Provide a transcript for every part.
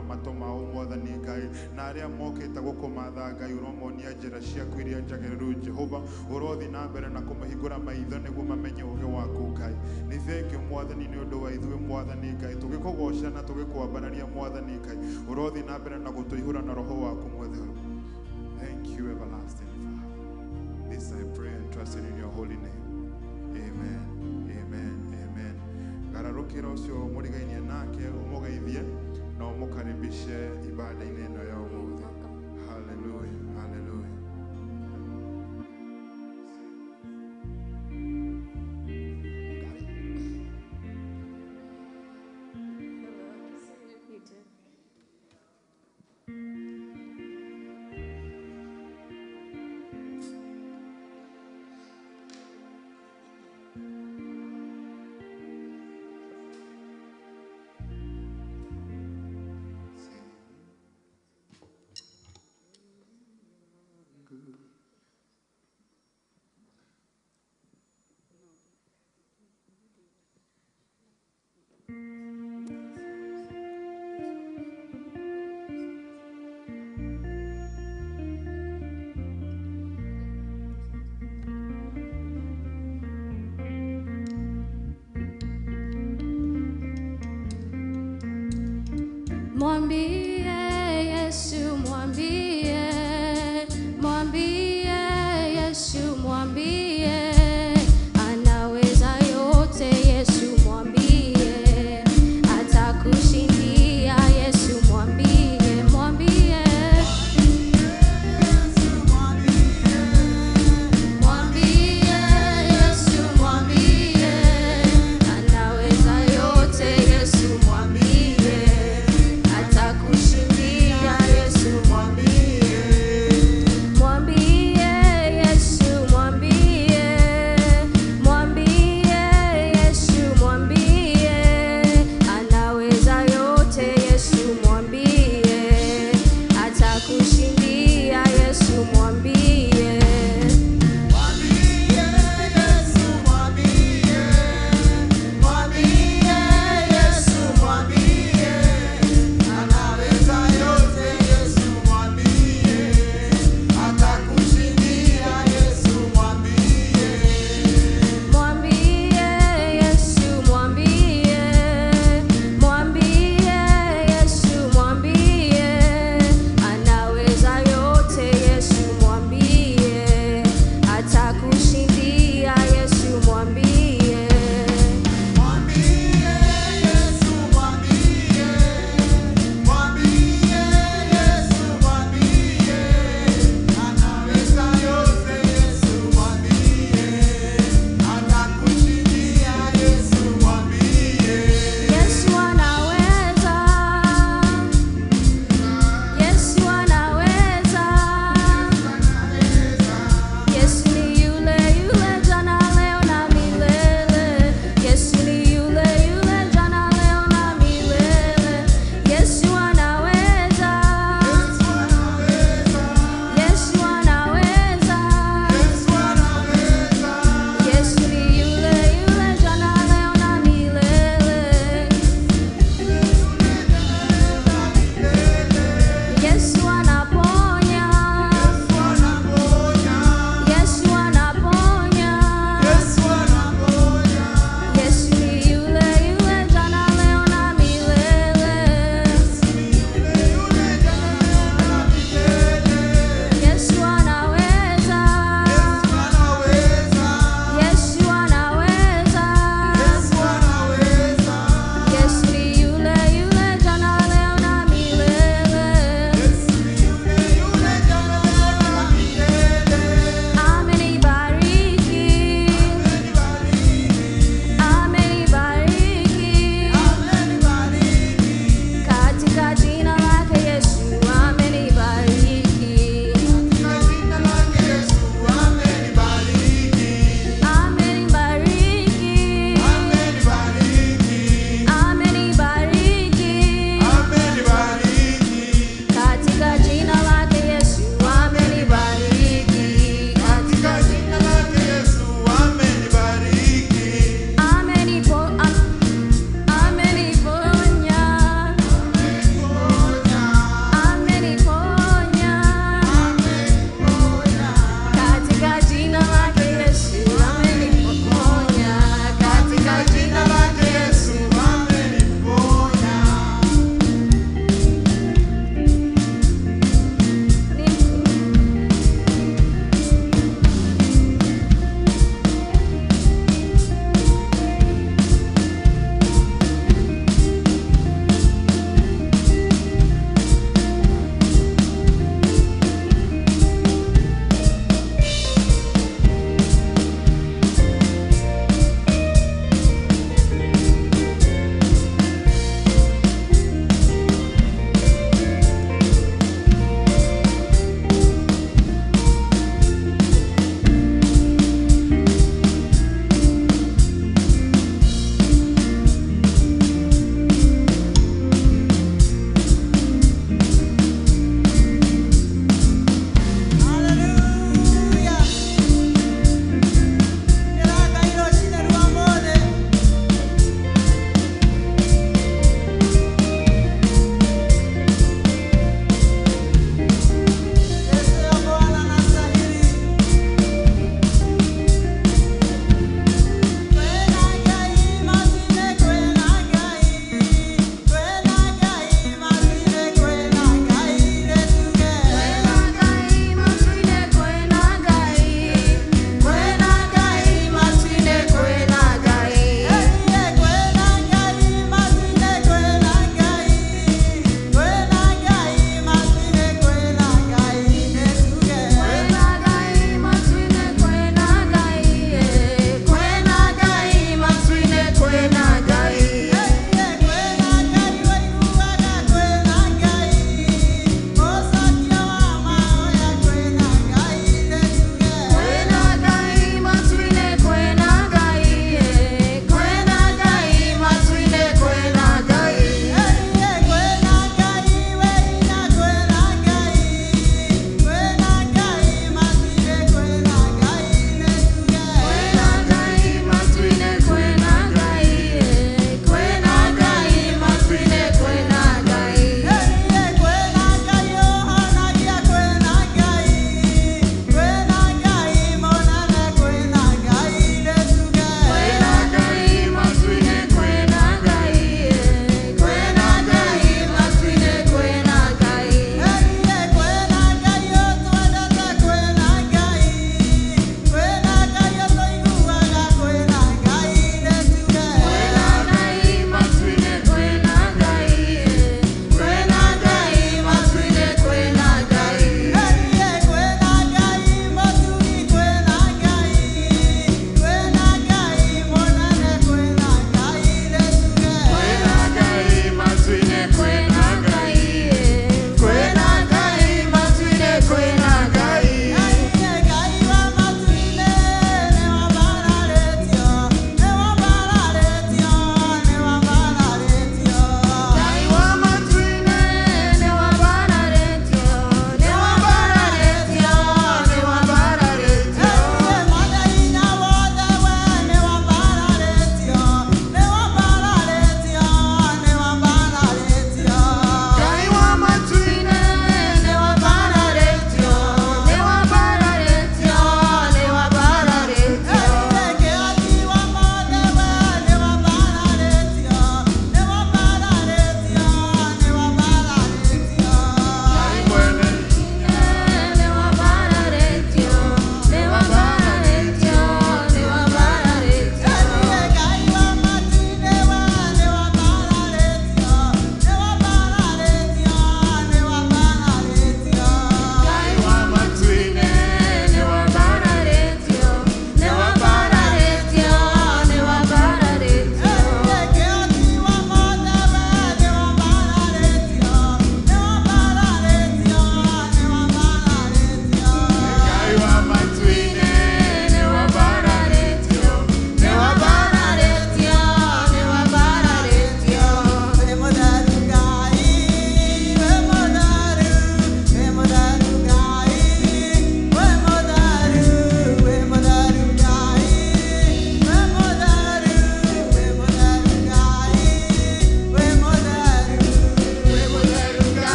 ũrohingũra matũ mao Mwathani Ngai, na arĩa mokĩte gũkũmatha Ngai ũromonia njĩra ciaku iria njagĩrĩru Jehova, ũrothiĩ na mbere na kũmahingũra maitho nĩguo mamenye ũũgĩ waku Ngai. Nĩ thengiũ Mwathani nĩ ũndũ wa ithuĩ Mwathani Ngai, tũgĩkũgoca na tũgĩkwambararia Mwathani Ngai, ũrothiĩ na mbere na gũtũihũra na roho waku mũtheru. Thank you, everlasting Father. This I pray and trust in your holy name. Amen. Amen. Amen. Gararũkĩra ũcio mũrigainie nake ũmũgeithie na ũmũkaribishe ibada-inĩ ĩno ya ũmũthĩ. Hallelujah. Hallelujah. You too. Mwambie Yesu, mwambie, mwambie Yesu, mwambie, anaweza yote Yesu, mwambie, atakushindia Yesu, mwambie, mwambie, mwambie Yesu, mwambie, anaweza yote Yesu, mwambie, atakushindia.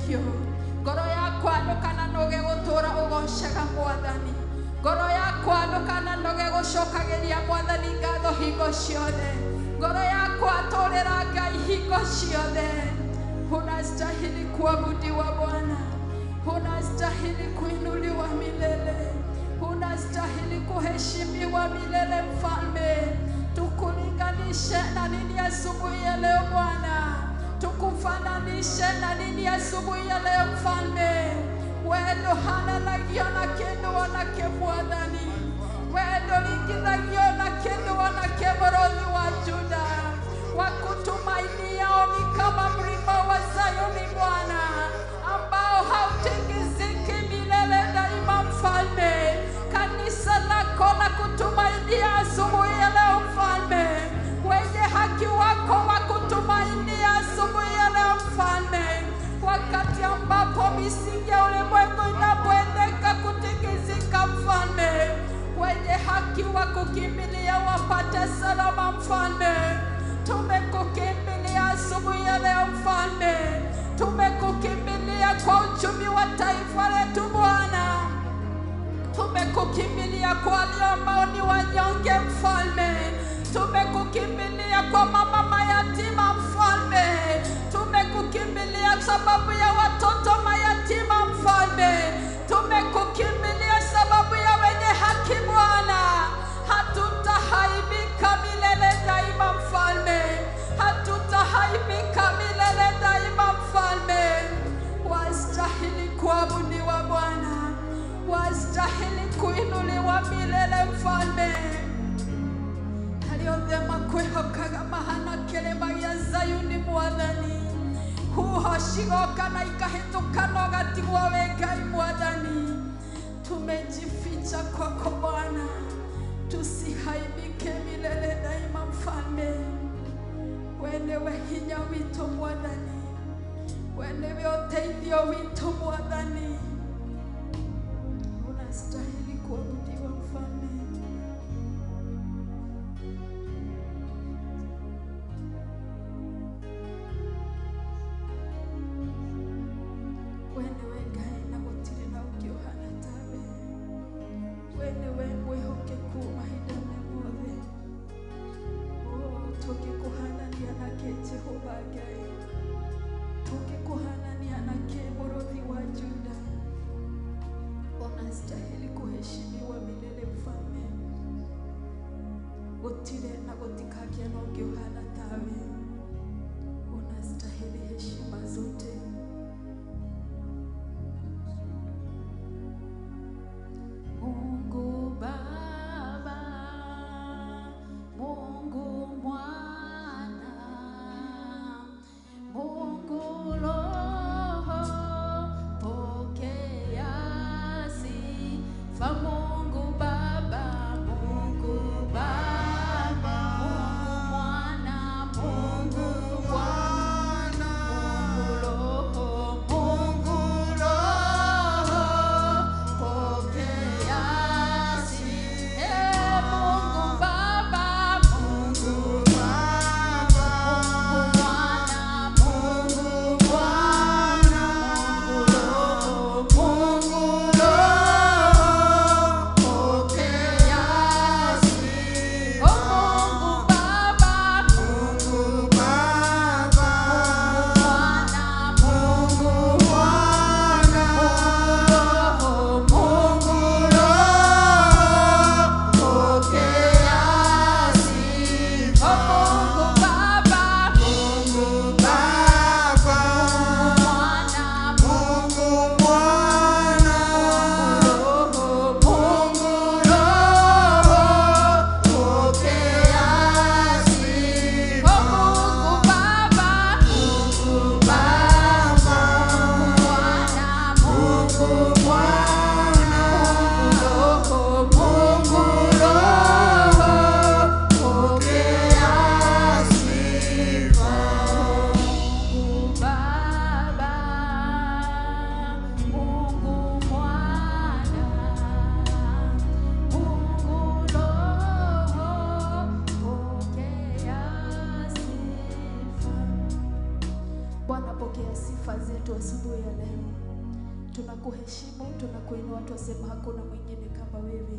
Wĩtĩkio. Ngoro yakwa ndũkananoge gũtũũra ũgocaga Mwathani. Ngoro yakwa ndũkananoge gũcokagĩria Mwathani ngatho hingo ciothe. Ngoro yakwa tũrĩra Ngai hingo ciothe. Unastahili kuabudiwa Bwana, unastahili kuinuliwa milele, unastahili kuheshimiwa milele. Mfalme, tukulinganishe na nini asubuhi ya leo Bwana? Tukufananishe na nini asubuhi ya leo Mfalme? Wendo hananagio na kindu wanake Mwathani, wendo ringithagio na kindu wanake Mũrũthi wa Juda. Wakutumainiao ni kama mlima wa Zayuni Bwana, ambao hautingiziki milele daima. Mfalme, kanisa lako la kutumainia asubuhi ya leo Mfalme, wenye haki wako wakutumainia asubuhi ya leo Mfalme, wakati ambapo misingi ya ulimwengu inapoendeka kutingizika Mfalme, wenye haki wakukimbilia wapate salama Mfalme. Tumekukimbilia asubuhi ya leo Mfalme, tumekukimbilia kwa uchumi wa taifa letu Bwana, tumekukimbilia kwa wale ambao ni wanyonge Mfalme, tumekukimbilia kwa mama mayatima Mfalme, tumekukimbilia sababu ya watoto mayatima Mfalme, tumekukimbilia sababu ya wenye haki Bwana. Hatutahaibika milele daima Mfalme, hatutahaibika milele daima Mfalme. Wastahili kuabudiwa Bwana, wastahili kuinuliwa milele Mfalme. Arĩa othe makwĩhokaga mahana kĩrĩma gĩa Zayuni Mwathani, huho cigoka na ikahĩtũka na ũgatigwo wĩ Ngai Mwathani. Tumejificha kwako Bwana, tusihaibike milele daima Mfalme. We nĩwe hinya witũ Mwathani, we nĩwe ũteithio witũ Mwathani. Unastahili kuabudiwa Mfalme. We nĩwe Ngai na gũtirĩ na ũngĩ ũhana tawe. We nĩwe mwĩhokeku mahinda me mothe. Oh, tũngĩkũhanania nake Jehova Ngai, tũngĩkũhanania nake Mũrũthi wa Juda. Unastahili kuheshimiwa milele. Tunakuheshimu, tunakuinua, twasema hakuna mwingine kama wewe.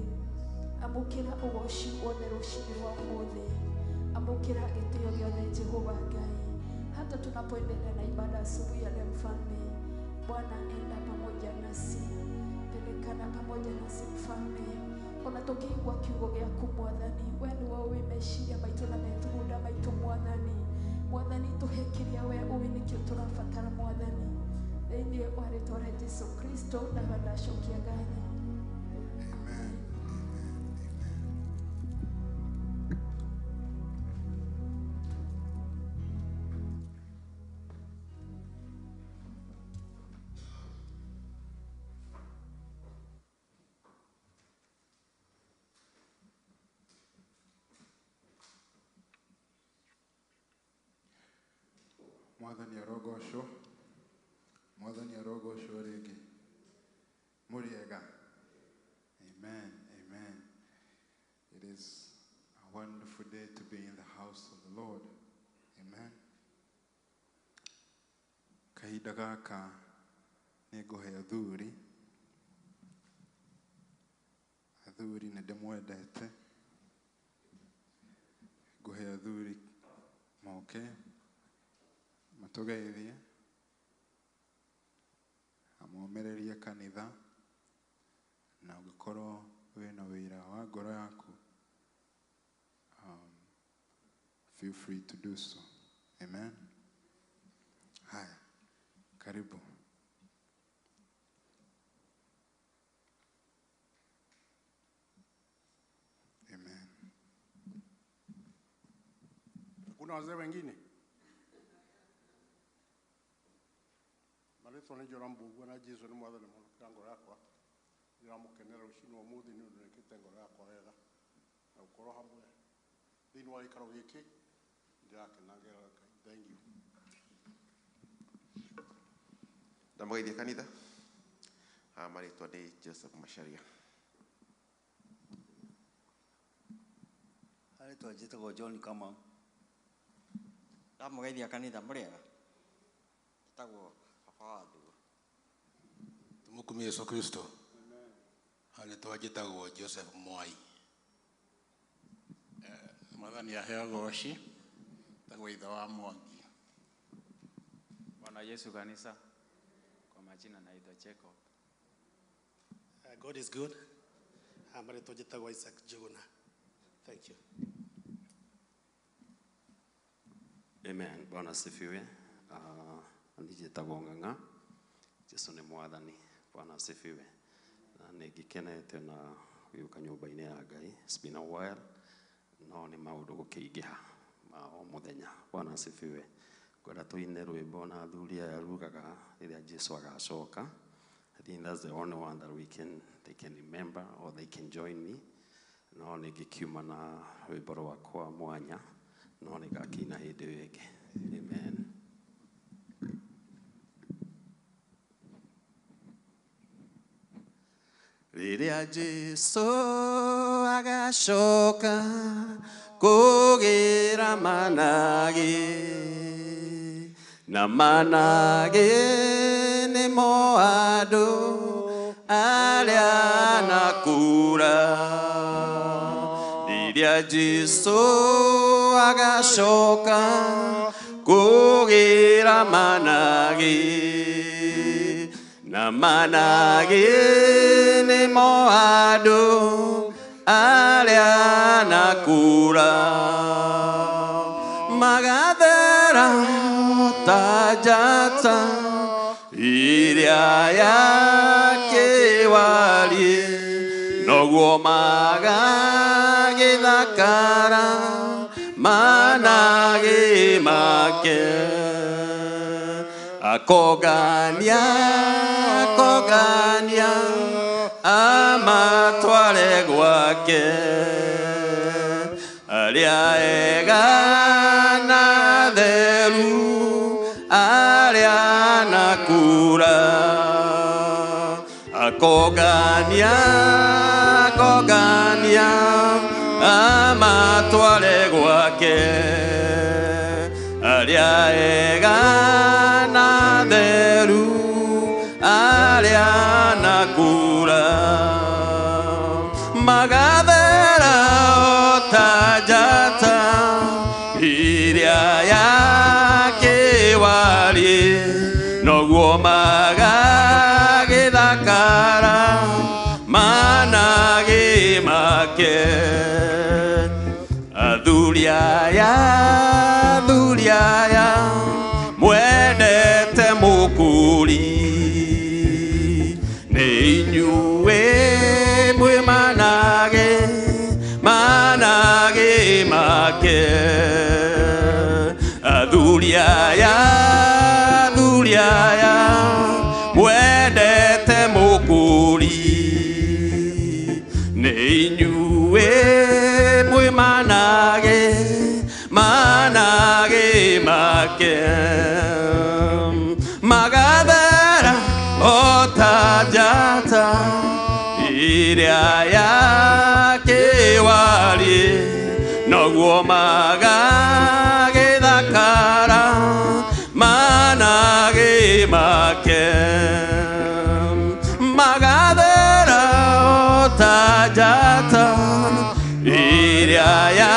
Amũkĩra ũgoci wothe rũcinĩ rwa ũmũthĩ. Amũkĩra gĩtĩo gĩothe Jehova Ngai. Hata tunapoendelea na ibada asubuhi ya leo Mfalme, Bwana enda pamoja nasi, pelekana pamoja nasi Mfalme. Ona tũkĩigua kiugo gĩaku Mwathani, we nĩwe ũĩ meciria maitũ na methugunda maitũ Mwathani. Mwathani tũhe kĩrĩa we ũĩ nĩkĩo tũrabatara Mwathani. Thĩinĩ wa rĩtwa rĩa Jesu Kristo ndawa ndacokia ngatho. Amen. Mwathani arogocwo, Mwathani arogocwo rĩngĩ. Mũrĩega. Amen, amen. It is a wonderful day to be in the house of the Lord. Amen. Kahinda gaka nĩngũhe athuri. Athuri nĩ ndĩmwendete. Ngũhe athuri moke matũgeithie, amomĩrĩrie kanitha, na ũngĩkorwo wĩna wĩra wa ngoro yaku, feel free to do so. Amen. Haya, karibu. Amen. Kuna wazee wengine? Marĩtwa nĩ Joram Mbugua na Jesu nĩ mwathani mũno kĩra ngoro yakwa. Ndĩramũkenera rũcinĩ rwa ũmũthĩ nĩ ũndũ nĩkĩte ngoro yakwa wega na gũkorwo hamwe thĩinĩ wa gĩikaro gĩkĩ ndĩrakena ngera Ngai. Thank you. Ndamũgeithia kanitha. Marĩtwa nĩ Joseph Macharia. Marĩtwa njĩtagwo John Kamau. Ndamũgeithia kanitha mũrĩega. Njĩtagwo Baba wa Thuo. Tumukumie Yesu Kristo. Marĩtwa njĩtagwo Joseph Mwai. Mwathani aheo goci. Njĩtagwo ithe wa Mwangi. Bwana Yesu kanisa. Kwa majina naitwa Jacob. God is good. Marĩtwa njĩtagwo Isaac Njuguna. Thank you. Amen. Bwana asifiwe. Njĩtagwo Ng'ang'a. Jesu nĩ mwathani. Bwana asifiwe. Na nĩ ngĩkenete na gũka nyũmba-inĩ ya Ngai. It's been a while. No nĩ maũndũ gũkĩingĩha ma o mũthenya. Bwana asifiwe. Ngwenda tũine rwĩmbo na athuri aya rugaga rĩrĩa Jesu agacoka. I think that's the only one that they can remember or they can join me. No nĩ ngĩkiuma na rwĩmbo rwakwa mwanya. No nĩ ngakĩina hĩndĩ ĩyo ĩngĩ. Amen. Rĩrĩa Jesu agacoka kũgĩra managĩ, na managĩ nĩmo andũ arĩa nakura. Rĩrĩa Jesu agacoka kũgĩra managĩ, na managĩ nĩmo andũ arĩa nakura. Magathera ta njata iria ya kĩwariĩ, noguo magagĩthakara managĩ make. Akogania, akogania, amatware gwake. Arĩa ega na atheru, arĩa nakura. Akogania, akogania, amatware gwake. Arĩa ega na atheru, arĩa Magakura Magathera ota njata iria ya kĩwarie noguo magagĩthakara managĩ make athuri aya mwendete mũkũri nĩ inyuĩ mwĩ managĩ managĩ make athuri aya mwendete mũkũri nĩ inyuĩ mwĩ managĩ managĩ make magathera ota njata iria ya kĩwarie noguo magagĩthakara managĩ make magathera ota njata iria ya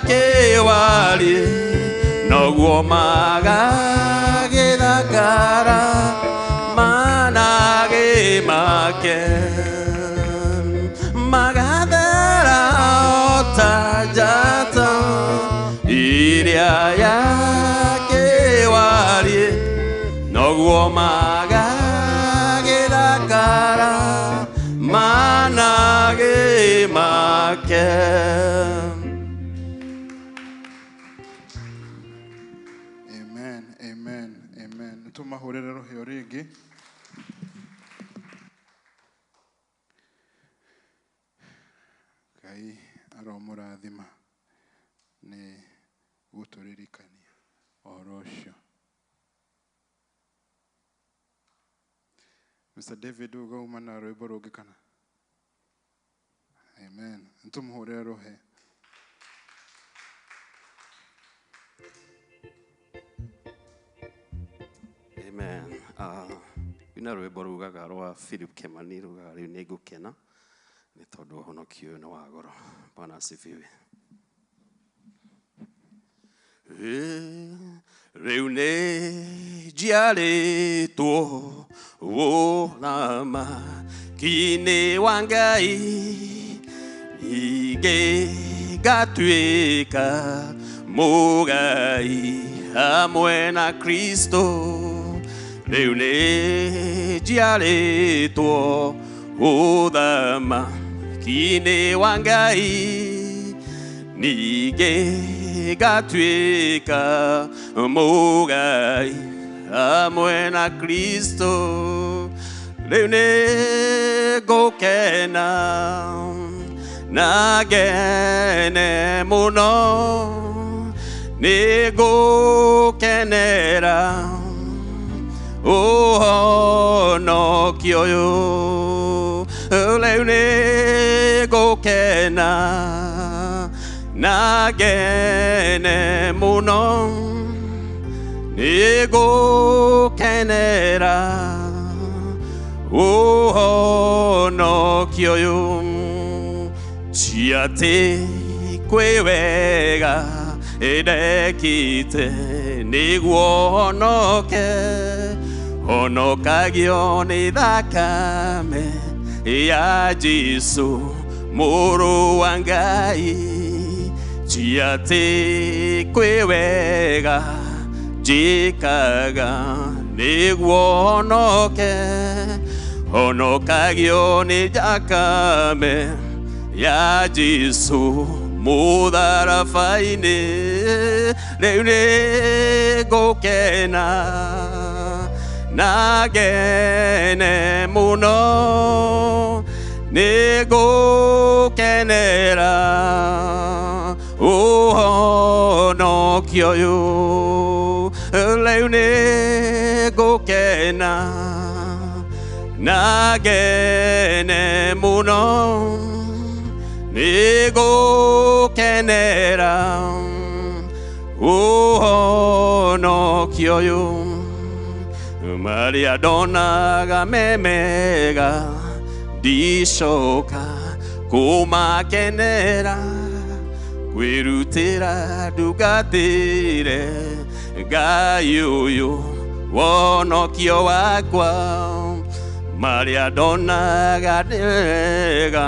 kĩwarie noguo magagĩthakara managĩ make magathera ota njata iria ya kĩwarie noguo magagĩthakara managĩ make. Amen, amen, amen. Nĩtũmahũrĩre rũhĩa rĩngĩ. Ngai aromũrathima nĩ gũtũririkania ũhoro ũcio. Mr. David ugauma na rwĩmbo rũngĩ kana? Amen. Nĩtũmũhũrĩre rũhĩa. Amen. Wĩna rwĩmbo rugaga rwa Philip Kimani rugaga rĩu nĩ ngũkena nĩ tondũ ũhonokio ũyũ nĩ wa goro. Bwana asifiwe. Rĩu nĩ njiarĩtwo ũthamaki-inĩ wa Ngai ningĩ ngatuĩka mũgai hamwe na Kristo. Rĩu nĩ njiarĩtwo ũthamaki-inĩ wa Ngai ningĩ ngatuĩka mũgai hamwe na Kristo. Rĩu nĩ ngũkena na ngene mũno nĩ ngũkenera ũhonokio ũyũ. Rĩu nĩ ngũkena na ngene mũno nĩ ngũkenera ũhonokio ũyũ. Ti atĩ kwĩ wega ndekĩte nĩguo honoke honokagio nĩ thakame ya Jesũ mũrũ wa Ngai. Ti atĩ kwĩ wega njĩkaga nĩguo honoke honokagio nĩ thakame ya Jesũ mũtharaba-inĩ. Rĩu nĩ ngũkena na ngene mũno nĩ ngũkenera ũhonokio ũyũ. Rĩu nĩ ngũkena na ngene mũno nĩ ngũkenera ũhonokio ũyũ. Marĩa ndonaga me mega ndicoka kũmakenera kwĩrutĩra ndungatĩre Ngai ũyũ wonokio wakwa marĩa ndonaga mega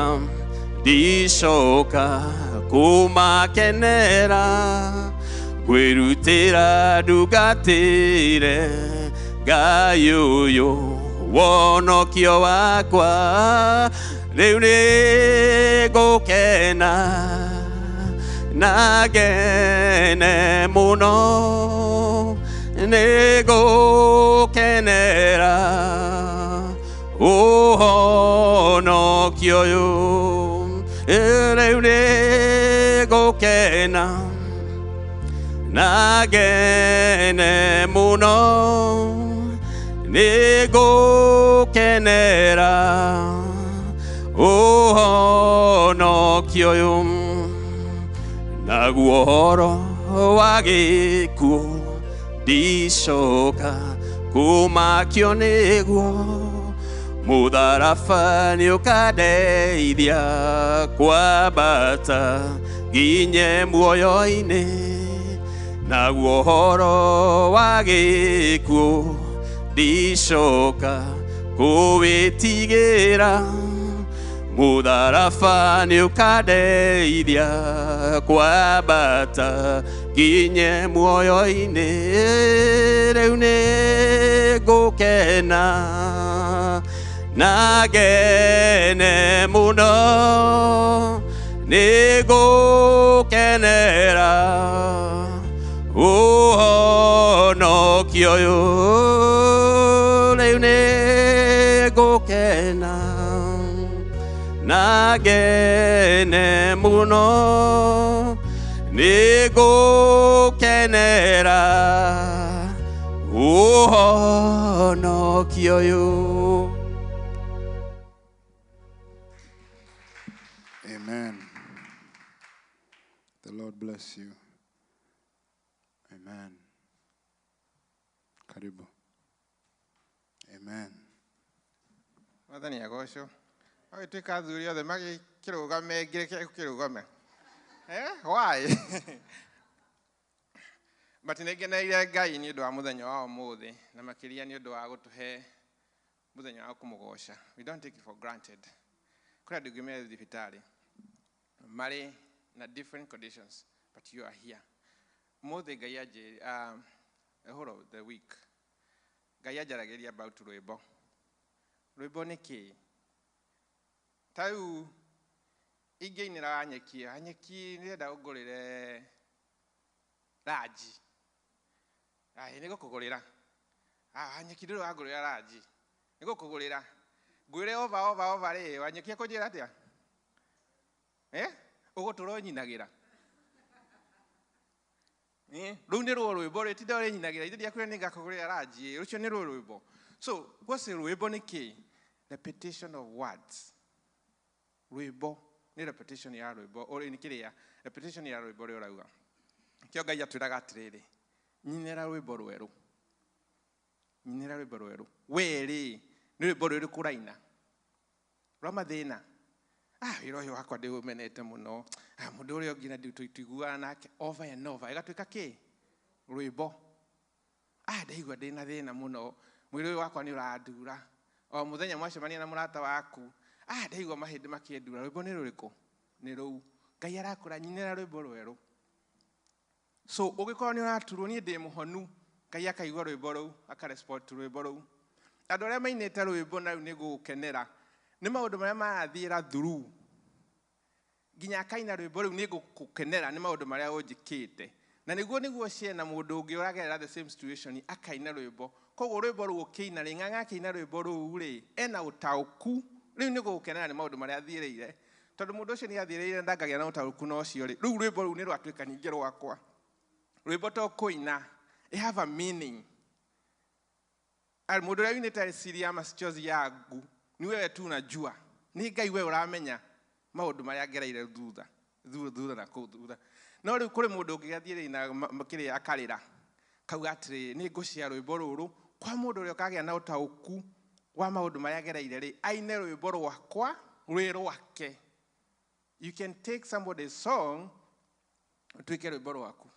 ndicoka kũmakenera kwĩrutĩra ndungatĩre Ngai ũyũ wonokio wakwa rĩu nĩngũkena na ngene mũno nĩngũkenera ũhonokio ũyũ rĩu nĩngũkena na ngene mũno nĩngũkenera ũhonokio ũyũ naguo ũhoro wa gĩkuũ ndicoka kũmakio nĩguo mũtharaba nĩũkandeithia kwambata nginye muoyo-inĩ naguo ũhoro wa gĩkuũ ndicoka kũwĩtigĩra mũtharaba nĩũkandeithia kwambata nginye muoyo-inĩ rĩu nĩngũkena na ngene mũno nĩngũkenera ũhonokio ũyũ rĩu nĩngũkena na ngene mũno nĩngũkenera ũhonokio ũyũ. Amen. The Lord bless you. Amen. Karibu. Amen. Mwathani agocwo. Agĩtuĩka athuri othe magĩkĩrũgame ngĩreke kĩrũgame. Why? But nĩngeneire Ngai nĩ ũndũ wa mũthenya wa ũmũthĩ na makĩria nĩ ũndũ wa gũtũhe mũthenya wa kũmũgoca. We don't take it for granted. Kũrĩ andũ aingĩ me thibitarĩ marĩ na different conditions, but you are here. Ũmũthĩ Ngai anjĩrire, the whole of the week, Ngai anjaragĩria about rwĩmbo. Rwĩmbo nĩ kĩĩ? Ta rĩu ingĩinĩra Wanyeki, Wanyeki nĩrenda ũngũrĩre ranji. Ai nĩngũkũgũrĩra. Wanyeki ndũrĩ wangũrĩra ranji. Nĩngũkũgũrĩra. Ngwĩre over over over rĩ, Wanyeki ekũnjĩra atĩa? Ũgũtũra ũnyinagĩra. Rũu nĩ ruo rwĩmbo rĩ, tinda ũrĩnyinagĩra, ithe ndiakwĩra nĩngakũgũrĩra ranji, rũcio nĩ ruo rwĩmbo. So, what's rwĩmbo nĩ kĩĩ? Repetition of words. Rwĩmbo nĩ repetition ya rwĩmbo, nĩ kĩrĩa, repetition ya rwĩmbo rũrĩa ũrauga. Kĩo Ngai atwĩraga atĩrĩrĩ, nyinĩra rwĩmbo rwerũ. Nyinĩra rwĩmbo rwerũ. We rĩ, nĩ rwĩmbo rũrĩkũ ũraina? Rwa mathĩna. Wĩra ũyũ wakwa ndĩũmenete mũno. Mũndũ ũrĩa ũngĩ na tũiguaga nake over and over. Ĩgatuĩka kĩ? Rwĩmbo. Ndaigua ndĩna thĩna mũno. Mwĩrĩ ũyũ wakwa nĩ ũrandura. O mũthenya mwacemania na mũrata waku. Ndaigua mahĩndĩ makĩndura. Rwĩmbo nĩ rũrĩkũ? Nĩ rũu. Ngai arakũra nyinĩra rwĩmbo rwerũ. So ũngĩkorwo nĩ ũraturwo, niĩ ndĩ mũhonu, Ngai akaigua rwĩmbo rũu, akarespond to rwĩmbo rũu. Andũ arĩa mainĩte rwĩmbo na rĩu nĩ ngũgũkenera, nĩ maũndũ marĩa marathiĩra through. Nginya akaina rwĩmbo rũu nĩ ngũgũkenera nĩ maũndũ marĩa ũnjĩkĩte. Na nĩguo share na mũndũ ũngĩ ũragerera the same situation akaina rwĩmbo. Koguo rwĩmbo rũu ũkĩina rĩ, Ng'ang'a akĩina rwĩmbo rũu rĩ, ena ũtaũku. Rĩu nĩ ngũgũkenera nĩ maũndũ marĩa athiĩrĩire. Tondũ mũndũ ũcio nĩ athiĩrĩire ndangagĩa na ũtaũku na ũcio rĩ, rĩu rwĩmbo rũu nĩ rwatuĩka ningĩ rwakwa. Rwĩmbo to kũina, it have a meaning. Mũndũ ũrĩa ũinĩte siri ya machozi yangu, ni wewe tu unajua. Nĩ Ngai we ũramenya maũndũ marĩa ngereire thutha, thutha na kũu thutha. No rĩu kũrĩ mũndũ ũngĩ athiĩrĩire na kĩrĩa akarĩra. Kauga atĩrĩ, nĩ ngũshare rwĩmbo rũrũ Kwa mũndũ ũrĩa ũkagĩa na ũtaũku wa maũndũ marĩa agereire rĩ, aine rwĩmbo rwakwa rwĩ rwake. You can take somebody's song ũtuĩke rwĩmbo rwaku.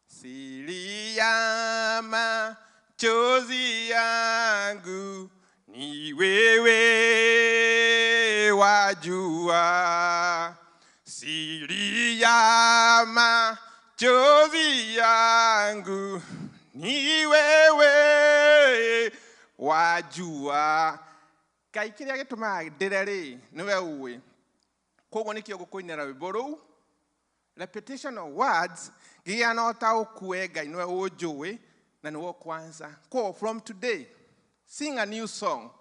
Siri ya machozi yangu ni wewe wajua. Siri ya machozi yangu ni wewe wajua. Ngai kĩrĩa gĩtũmaga ndĩre rĩ, nĩwe ũĩ. Koguo nĩkĩo ngũkũinĩra rwĩmbo rũu. Repetition of words, ngĩgĩa na ũtaũku we Ngai nĩwe ũnjũĩ na nĩwe ũkwanza. Koguo from today, sing a new song.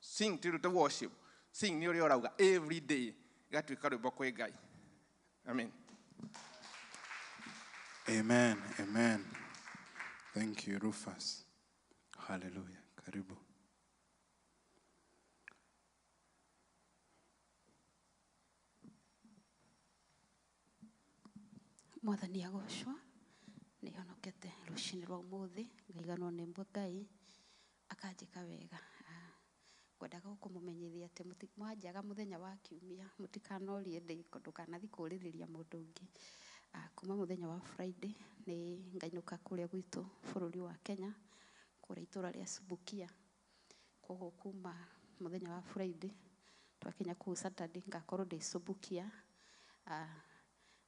Sing till the worship. Sing nĩ ũrĩa ũrauga every day. Ĩgatuĩka rwĩmbo kwĩ Ngai. Amen. Amen. Amen. Thank you, Rufus. Hallelujah. Karibu. Mwathani agocwo nĩ honokete rũcinĩ rwa ũmũthĩ ngaiganwo nĩ mbwe Ngai akanjĩka wega. Ngwendaga kũmũmenyithia atĩ mwanjaga mũthenya wa kiumia mũtikanorie ndĩko ndũkanathiĩ kũrĩrĩria mũndũ ũngĩ. Kuma mũthenya wa Friday nĩ ngainũka kũrĩa gwitũ bũrũri wa Kenya kũrĩa itũra rĩa Subukia. Koguo kuma mũthenya wa Friday twakinya kũu Saturday ngakorwo ndĩ Subukia.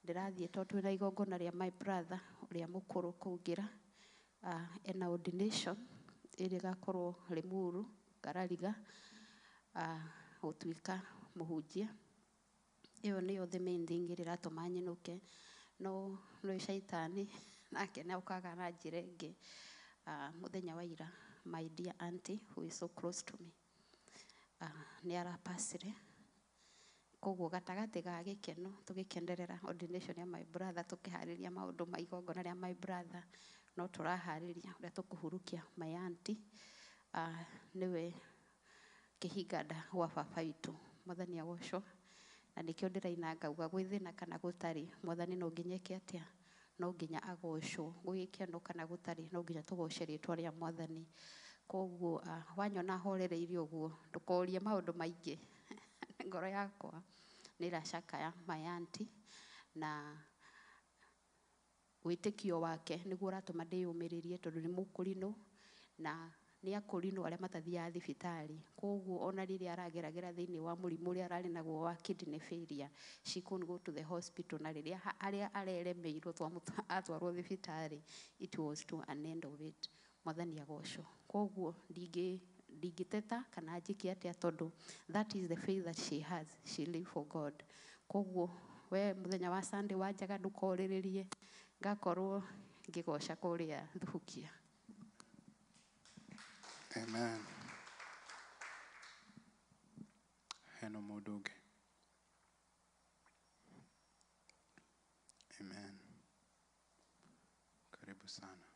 Ndĩrathiĩ tondũ twĩna igongona rĩa my brother ũrĩa mũkũrũ kũngĩra ena ordination ĩrĩa ĩgakorwo Limuru Ngarariga gũtuĩka mũhunjia. Ĩyo nĩyo the main thing ĩrĩa ĩratũma nyinũke. No nĩ caitani nake nĩ okaga na njĩra ĩngĩ. Mũthenya wa ira my dear auntie who is so close to me nĩ arapacire. Koguo gatagatĩ ga gĩkeno tũgĩkenerera ordination ya my brother tũkĩharĩria maũndũ ma igongona rĩa my brother no tũraharĩria ũrĩa tũkũhurukia my auntie nĩwe kĩhinganda gwa baba witũ. Mwathani agocwo. Na nĩkĩo ndĩraina ngauga gwĩ thĩna kana gũtarĩ mwathani no nginya eke atĩa, no nginya agocwo. Gwĩ gĩkeno kana gũtarĩ no nginya tũgoce rĩtwa rĩa mwathani. Koguo wanyona horereirie ũguo ndũkorie maũndũ maingĩ. Ngoro yakwa nĩ ĩracakaya my auntie na wĩtĩkio wake nĩguo ũratũma ndĩyũmĩrĩrie tondũ nĩ mũkũrinũ na nĩ akũrinũ arĩa matathiaga thibitarĩ. Koguo ona rĩrĩa arageragera thĩinĩ wa mũrimũ ũrĩa ararĩ naguo wa kidney failure, she couldn't go to the hospital. Na rĩrĩa arĩa areremeirwo atwarwo thibitarĩ, it was to an end of it. Mwathani agocwo. Koguo ndingĩteta kana njĩke atĩa tondũ that is the faith that she has. She live for God. Koguo we mũthenya wa Sunday wanjaga ndũkorĩrĩrie ngakorwo ngĩgoca kũrĩa Thubukia. Amen. Hena mũndũ ũngĩ? Amen. Karibu sana.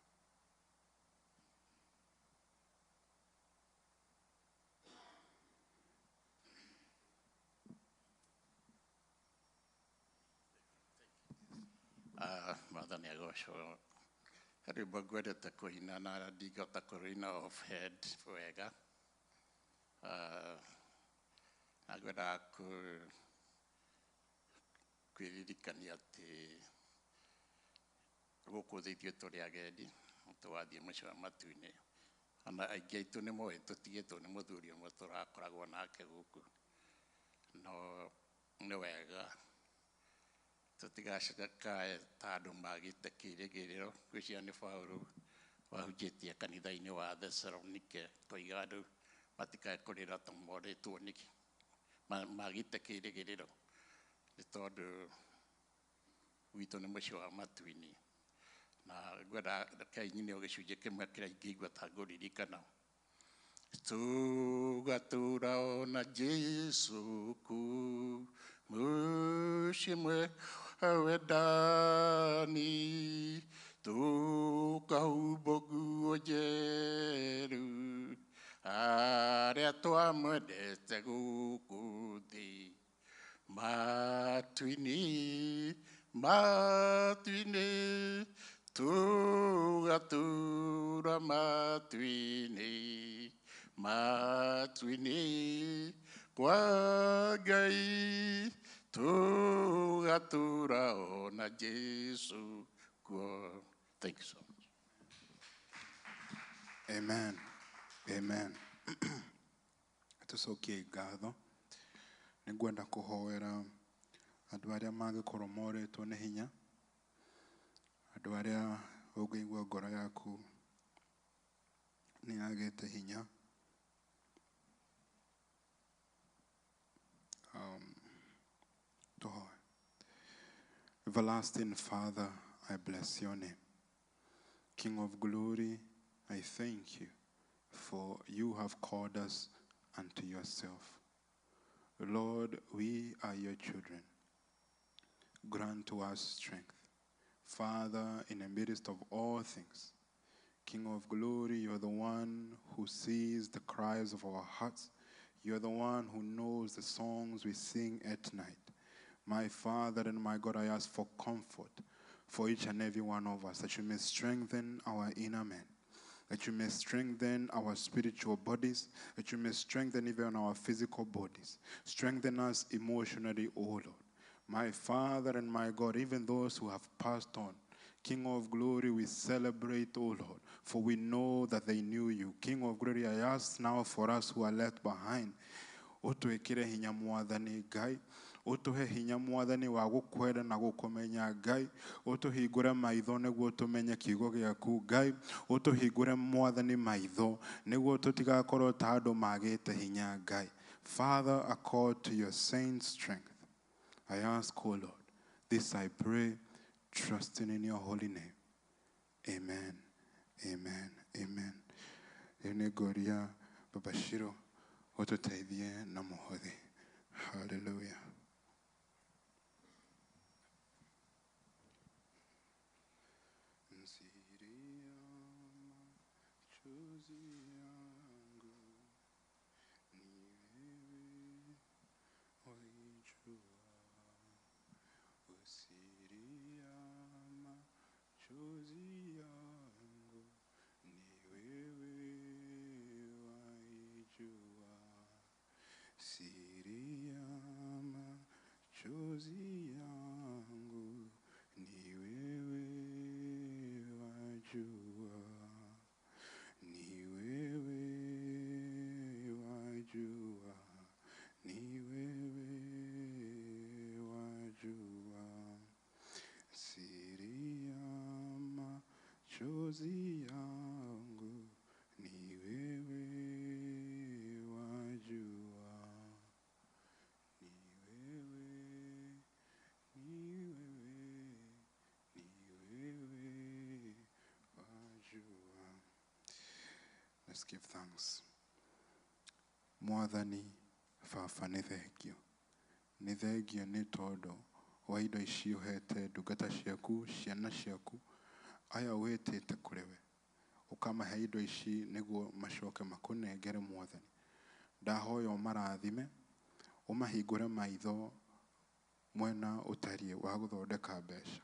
Mwathani agocwo. Rwĩmbo ngwendete kũina na ndingĩhota kũrũina off head wega. Na ngwendaga kwĩririkania atĩ gũkũ thĩ ithuĩ tũrĩ agendi, tũgathiĩ mũciĩ wa matu-inĩ. Ona aingĩ aitũ nĩ moĩ tũtigĩtwo nĩ mũthuri ũmwe tũrakoragwo nake gũkũ. No nĩ wega tũtigacakae ta andũ magĩte kĩĩrĩgĩrĩro. Ngwĩciria nĩ Paũlũ wahunjĩtie kanitha-inĩ wa Thessalonike koiga andũ matikae kũrĩra ta morĩtwo nĩkĩ magĩte kĩĩrĩgĩrĩro, nĩ tondũ gwitũ nĩ mũciĩ wa matu-inĩ. Na ngwenda rekei nyine o gĩcunjĩ kĩmwe kĩrĩa ingĩigua ta ngũririkana. Tũgatũra ona Jesũ kũu mũciĩ mwega wendani, tũkahumbwo nguo njerũ arĩa twamwendete gũkũ thĩ. Matu-inĩ, matu-inĩ, Tugatura matuini, matuini, kwa Ngai, tugatura ona Jesu kuo. Thank you so much. Amen. Amen. Tucokie ngatho. Nĩngwenda kũhoera andũ arĩa mangĩkorwo morĩtwo nĩ hinya, andũ arĩa ũngĩigua ngoro yaku nĩ yagĩte hinya. Tũhoe. Everlasting Father, I bless your name. King of glory, I thank you, for you have called us unto yourself. Lord, we are your children. Grant to us strength. Father, in the midst of all things, King of glory, you're the one who sees the cries of our hearts. You're the one who knows the songs we sing at night. My Father and my God, I ask for comfort for each and every one of us, that you may strengthen our inner man, that you may strengthen our spiritual bodies, that you may strengthen even our physical bodies. Strengthen us emotionally, O Lord. My Father and my God, even those who have passed on, King of glory, we celebrate, O Lord, for we know that they knew you. King of glory, I ask now for us who are left behind. Ũtwĩkĩre hinya Mwathani Ngai, ũtũhe hinya Mwathani wa gũkwenda na gũkũmenya Ngai, ũtũhingũre maitho nĩguo tũmenye kiugo gĩaku Ngai, ũtũhingũre Mwathani maitho nĩguo tũtigakorwo ta andũ magĩte hinya Ngai. Father, accord to your saints strength. I ask, O Lord, this I pray, trusting in your holy name. Amen, amen, amen. Rĩu nĩ ngũria Baba Shiro ũtũteithie na mũhothi. Hallelujah. Siri ya machozi yangu ni wewe wajua, ni wewe wajua, ni wewe wajua. Siri ya machozi yangu ni wewe wajua, ni wewe, ni wewe, ni wewe wajua. Let's give thanks. Mwathani baba nĩ thengio, nĩ thengio nĩ tondũ wa indo ici ũhete ndungata ciaku, ciana ciaku, aya wĩtĩte kũrĩ we, ũkamahe indo ici nĩguo macoke makũnengere Mwathani. Ndahoya ũmarathime, ũmahingũre maitho mwena ũtariĩ wa gũthondeka mbeca.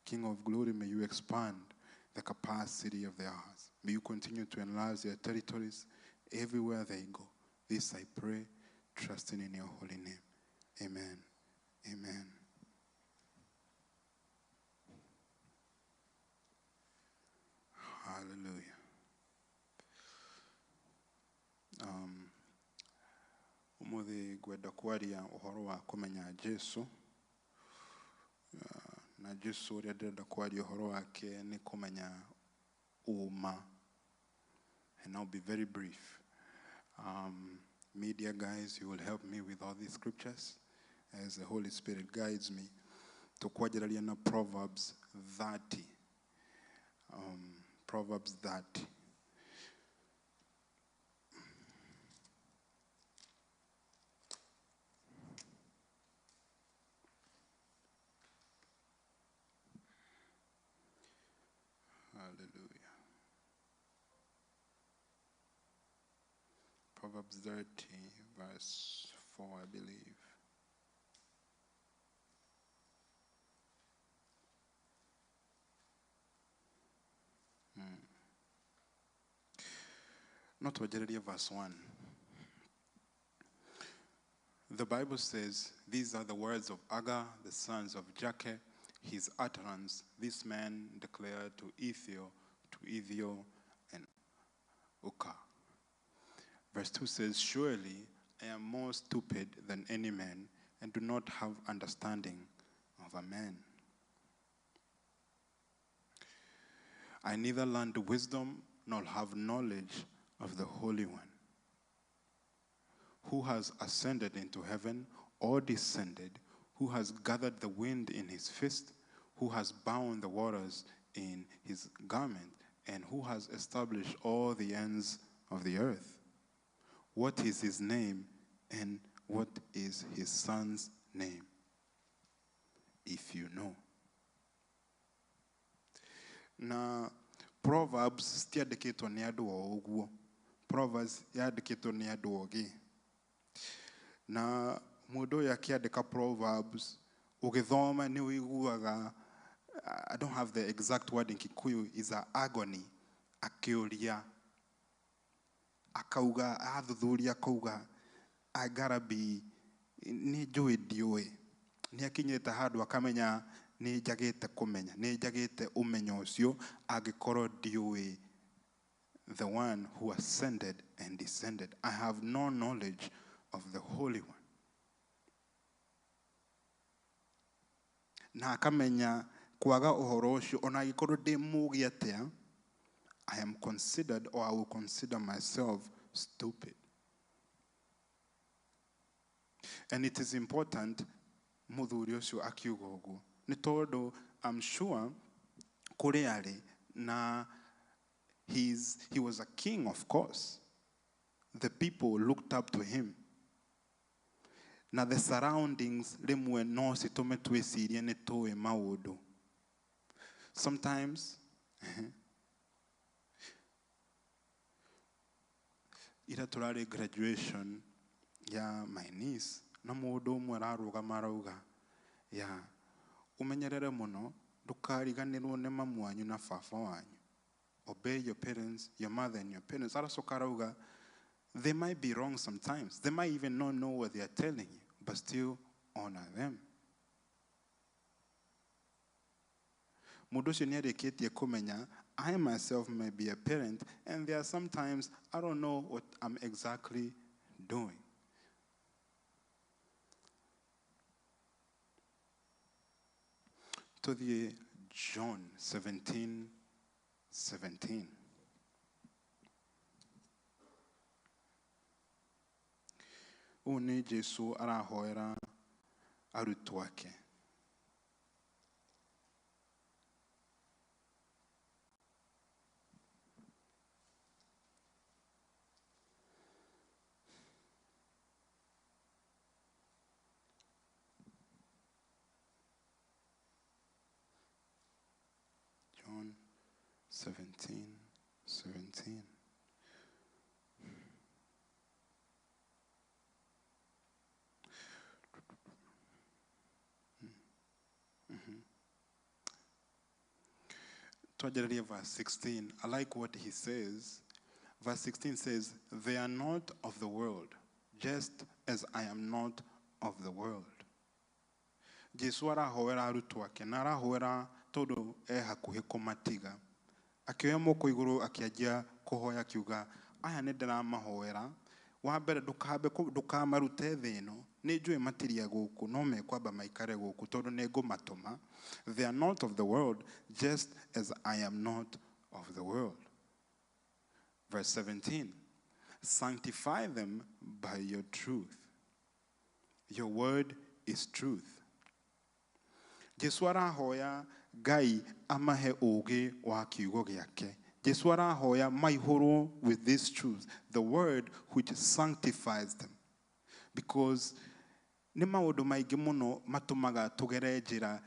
King of glory, may you expand the capacity of their hearts. May you continue to enlarge their territories everywhere they go. This I pray, trusting in your holy name. Amen. Amen. Hallelujah. Umuthi ngwenda kwaria ũhoro wa kũmenya Jesu. Na Jesu ũrĩa ndĩrenda kwaria ũhoro wake nĩ kũmenya ũma. And I'll be very brief. Media guys, you will help me with all these scriptures as the Holy Spirit guides me. Tũkwanjĩrĩria na Proverbs 30. Proverbs 30. Hallelujah. Proverbs 30, verse 4, I believe. No twanjĩrĩrie verse 1. The Bible says, "These are the words of Agur, the sons of Jakeh, his utterance. This man declared to Ithiel, and Ucal." Verse 2 says, "Surely I am more stupid than any man, and do not have understanding of a man. I neither learned wisdom nor have knowledge of the Holy One, who has ascended into heaven or descended, who has gathered the wind in his fist, who has bound the waters in his garment, and who has established all the ends of the earth. What is his name, and what is his son's name, if you know?" Na Proverbs citiandĩkĩtwo nĩ andũ o ũguo. Proverbs yandĩkĩtwo nĩ andũ ogĩ. Na mũndũ ũyũ akĩandĩka Proverbs, ũgĩthoma nĩ ũiguaga, I don't have the exact word in Kikuyu, is a agony, akĩũria, akauga, athuthuria akauga, I gotta be, nĩ njũĩ ndiũĩ. Nĩ akinyĩte handũ akamenya nĩ njagĩte kũmenya, nĩ njagĩte ũmenyo ũcio angĩkorwo ndiũĩ the one who ascended and descended. I have no knowledge of the Holy One. Na akamenya kwaga ũhoro ũcio, ona angĩkorwo ndĩ mũũgĩ atĩa, I am considered, or I will consider myself stupid. And it is important mũthuri ũcio akiuga ũguo, nĩ tondũ I'm sure kũrĩa arĩ na he was a king, of course. The people looked up to him. Na the surroundings rĩmwe no citũme twĩcirie nĩ tũĩ maũndũ. Sometimes ira tũrarĩ graduation ya my niece, na mũndũ ũmwe ararũgama arauga, ya ũmenyerere mũno ndũkariganĩrwo nĩ mamu wanyu na baba wanyu. Obey your parents, your mother and your parents. Aracoka arauga, they might be wrong sometimes. They might even not know what they are telling you, but still honor them. Mũndũ ũcio nĩ arĩkĩtie kũmenya, I myself may be a parent, and there are sometimes I don't know what I'm exactly doing. To the John 17:17. Ũũ nĩ Jesu arahoera arutwo ake. John 17:17. Verse 16. I like what he says. Verse 16 says, "They are not of the world, just as I am not of the world." Jesu arahoera arutwo ake na arahoera tondũ e hakuhĩ kũmatiga. Akĩoya moko igũrũ akĩanjia kũhoya akiuga, aya nĩ ndĩramahoera. Wa mbere ndũkamarute thĩ ĩno, nĩ njũĩ matiria gũkũ, no mekwamba maikare gũkũ tondũ nĩ ngũmatũma. They are not of the world, just as I am not of the world. Verse 17, sanctify them by your truth. Your word is truth. Jesu arahoya Ngai amahe ũũgĩ wa kiugo gĩake. Jesu arahoya maihũrwo with this truth, the word which sanctifies them. Because nĩ maũndũ maingĩ mũno matũmaga tũgere njĩra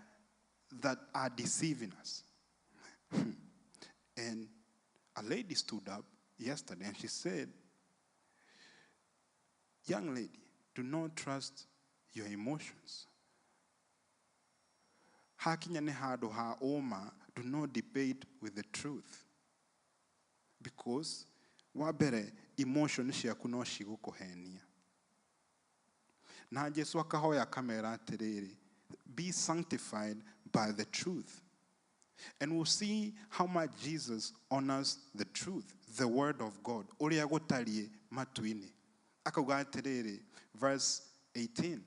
that are deceiving us. And a lady stood up yesterday and she said, young lady, do not trust your emotions. Hakinya nĩ handũ ha ũma, do not debate with the truth. Because wa mbere, emotion ciaku no cigũkũhenia. Na Jesu akahoya akamera atĩrĩrĩ, be sanctified by the truth. And we'll see how much Jesus honors the truth, the word of God. Ũrĩa gũtariĩ matu-inĩ. Akauga atĩrĩrĩ, verse 18.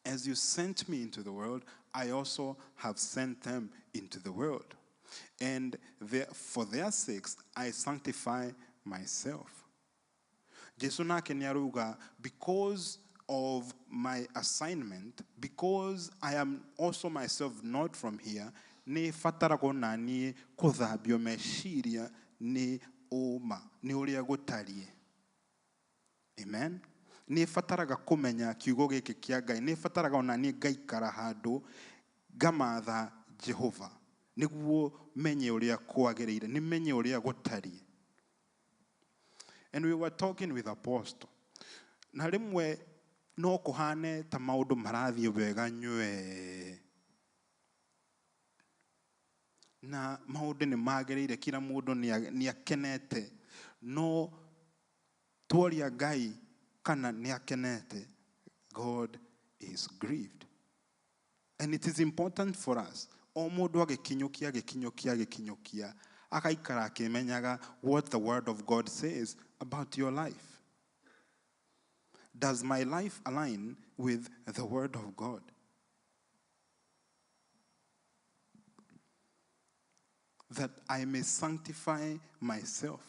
As you sent me into the world, I also have sent them into the world. And for their sakes, I sanctify myself. Jesu nake nĩarauga, because of my assignment, because I am also myself not from here, nĩ bataragwo na niĩ kũthambio meciria nĩ ũma, nĩ ũrĩa gũtariĩ. Amen. Nĩ bataraga kũmenya kiugo gĩkĩ kĩa Ngai, nĩ bataraga ona niĩ ngaikara handũ ngamatha Jehova nĩguo menye ũrĩa kwagĩrĩire, nĩ menye ũrĩa gũtariĩ. And we were talking with Apostle. Na rĩmwe no kũhane ta maũndũ marathiĩ wega nywee, na maũndũ nĩ magĩrĩire, kila mũndũ nĩ akenete, no tworia Ngai kana nĩ akenete, God is grieved. And it is important for us, o mũndũ agĩkinyũkia agĩkinyũkia agĩkinyũkia, agaikara akĩmenyaga what the word of God says about your life. Does my life align with the word of God? That I may sanctify myself,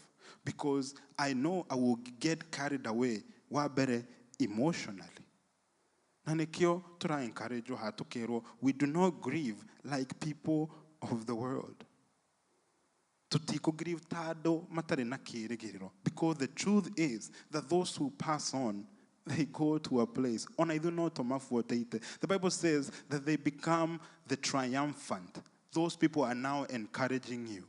because I know I will get carried away wabere emotionally. Na nĩkĩo tũra encourage ha tũkerwo, we do not grieve like people of the world. Tũtikũ grieve ta andũ matarĩ na kĩĩrĩgĩrĩro, because the truth is that those who pass on, they go to a place. Ona ithuĩ no tũmabuatĩte. The Bible says that they become the triumphant. Those people are now encouraging you.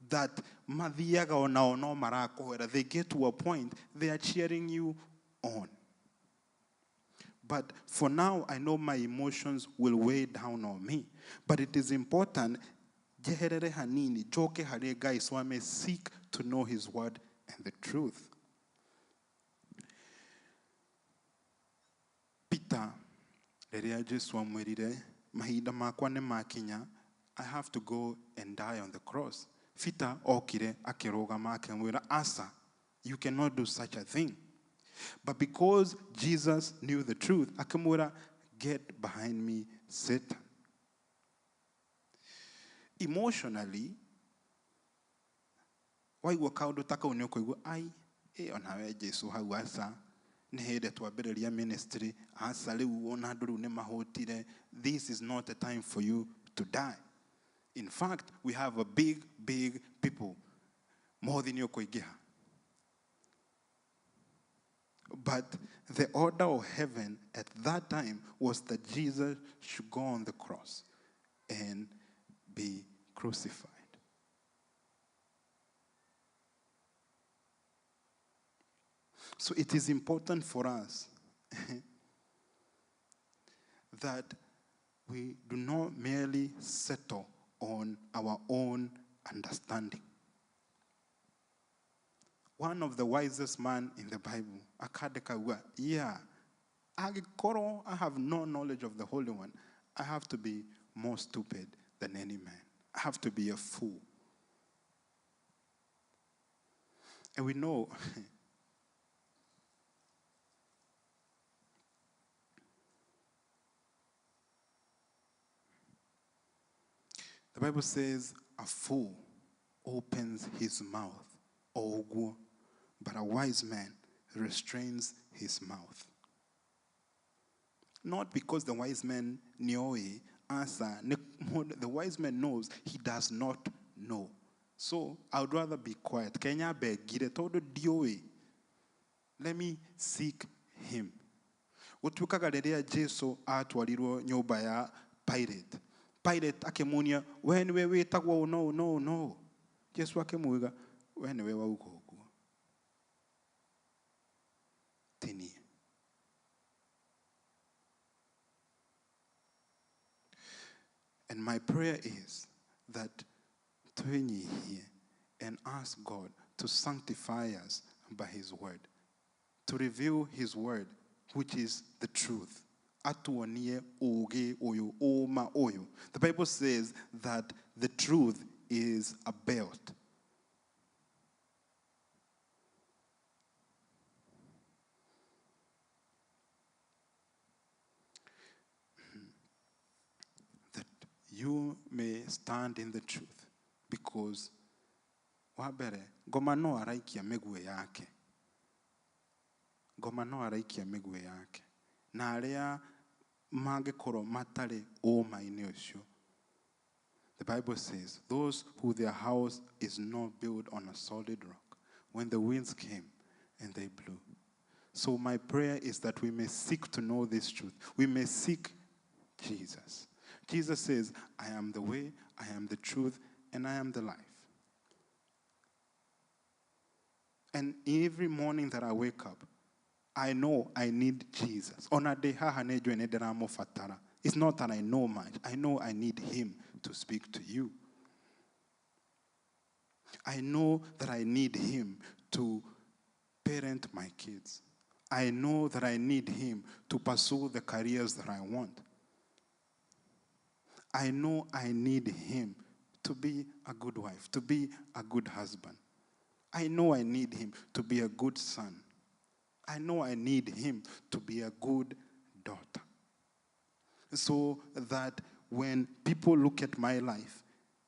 That mathiaga onao no marakũhera. They get to a point, they are cheering you on. But for now, I know my emotions will weigh down on me. But it is important, njeherere hanini, njoke harĩ Ngai, so I may seek to know his word and the truth. Peter, rĩrĩa Jesu amwĩrire, mahinda makwa nĩ makinya, I have to go and die on the cross. Peter okire akĩrũgama akĩmwĩra, Asa, you cannot do such a thing. But because Jesus knew the truth, akĩmwĩra, get behind me, Satan. Emotionally, waigua kaũndũ ta kau nĩ ũkũigua, ai, onawe Jesu hau asa, nĩ hĩndĩ twambĩrĩria ministry, asa rĩu ona andũ rĩu nĩ mahũtire, this is not a time for you to die. In fact, we have a big, big people. Mothi nĩ ũkũingĩha. But the order of heaven at that time was that Jesus should go on the cross and be crucified. So it is important for us that we do not merely settle on our own understanding. One of the wisest men in the Bible, akandika, yeah, I have no knowledge of the Holy One. I have to be more stupid than any man. I have to be a fool. And we know the Bible says a fool opens his mouth, but a wise man restrains his mouth. Not because the wise man knew, answer. The wise man knows he does not know. So I would rather be quiet. Kenya begire todo dioe. Let me seek him. Gũtuĩkaga rĩrĩa Jesu atwarirwo nyũmba ya Pilate. Pilate akĩmuonia, we nĩwe wĩtagwo no no no. Jesu akĩmwĩra, we nĩwe wauga ũguo. Ti niĩ. And my prayer is that twĩnyihie and ask God to sanctify us by his word, to reveal his word, which is the truth. Atuonie uge uyu uma uyu. The Bible says that the truth is a belt. That you may stand in the truth, because wa mbere ngoma no araikia mĩguĩ yake, ngoma no araikia mĩguĩ yake, na arĩa mangĩkorwo matarĩ ũma-inĩ ũcio. The Bible says, those who their house is not built on a solid rock, when the winds came and they blew. So my prayer is that we may seek to know this truth. We may seek Jesus. Jesus says, I am the way, I am the truth, and I am the life. And every morning that I wake up, I know I need Jesus. It's not that I know much. I know I need him to speak to you. I know that I need him to parent my kids. I know that I need him to pursue the careers that I want. I know I need him to be a good wife, to be a good husband. I know I need him to be a good son. I know I need him to be a good daughter. So that when people look at my life,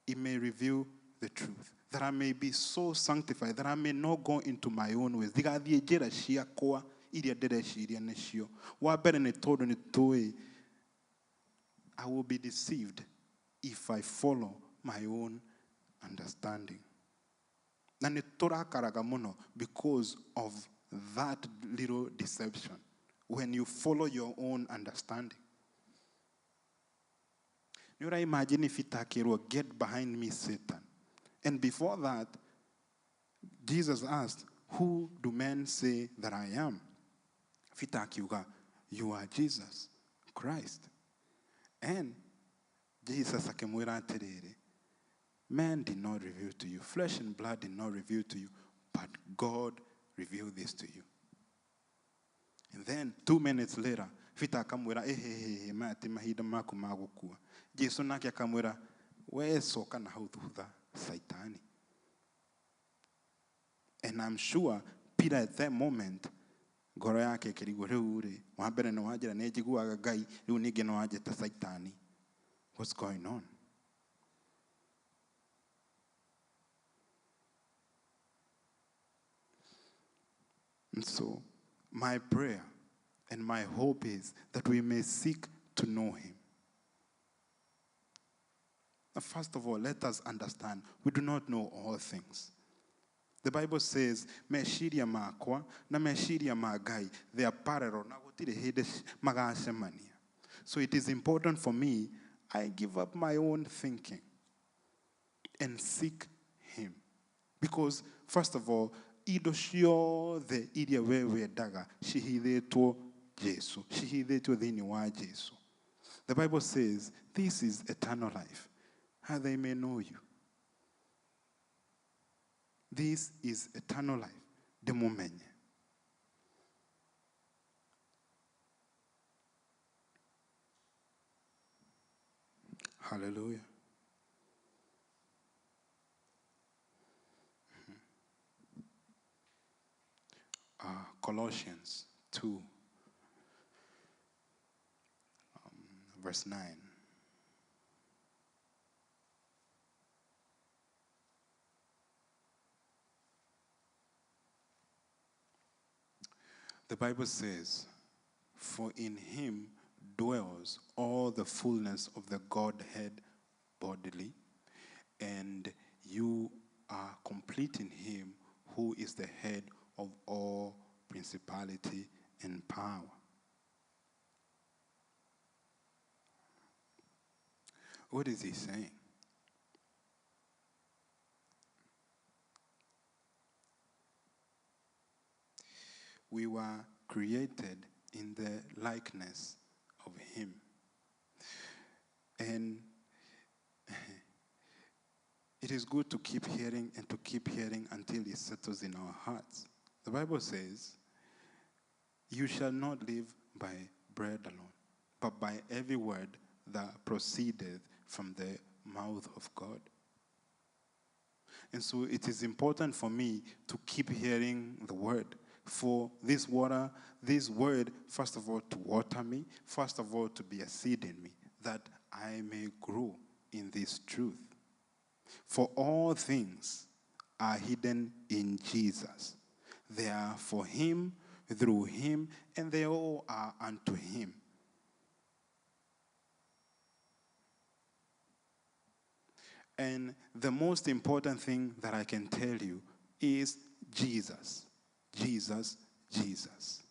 it may reveal the truth. That I may be so sanctified, that I may not go into my own ways. Ndigathiĩ njĩra ciakwa iria ndĩreciria nĩcio. Wa mbere nĩ tondũ nĩ tũĩ, I will be deceived if I follow my own understanding. Na nĩ tũrakaraga mũno because of that little deception. When you follow your own understanding. You imagine if it get behind me, Satan. And before that, Jesus asked, who do men say that I am? Peter akiuga, you are Jesus Christ. And Jesus akimwira atiriri, man did not reveal to you, flesh and blood did not reveal to you, but God revealed this to you. And then 2 minutes later, Peter akamwira, ehehehe, maya ti mahinda maku ma gũkua. Jesu nake akamwira, we coka na hau thutha, Saitani. And I'm sure Peter at that moment, ngoro yake ĩkĩrigwo, rĩu rĩ, wa mbere nĩ wanjĩra nĩ njiguaga Ngai, rĩu ningĩ nĩ wanjĩta Saitani. What's going on? And so my prayer and my hope is that we may seek to know him. Now, first of all, let us understand we do not know all things. The Bible says, meciria makwa na meciria ma Ngai, they are parallel. Na gũtirĩ hĩndĩ magacemania. So it is important for me, I give up my own thinking and seek him. Because, first of all, indo ciothe iria we wendaga cihithĩtwo Jesu, cihithĩtwo thĩinĩ wa Jesu. The Bible says, this is eternal life, how they may know you. This is eternal life, ndĩmũmenye. Hallelujah. Colossians 2, verse 9. The Bible says, for in him dwells all the fullness of the Godhead bodily, and you are complete in him who is the head of all principality and power. What is he saying? We were created in the likeness of him. And It is good to keep hearing and to keep hearing until it settles in our hearts. The Bible says, you shall not live by bread alone, but by every word that proceedeth from the mouth of God. And so it is important for me to keep hearing the word. For this water, this word, first of all, to water me, first of all, to be a seed in me, that I may grow in this truth. For all things are hidden in Jesus. They are for him, through him, and they all are unto him. And the most important thing that I can tell you is Jesus. Jesus, Jesus.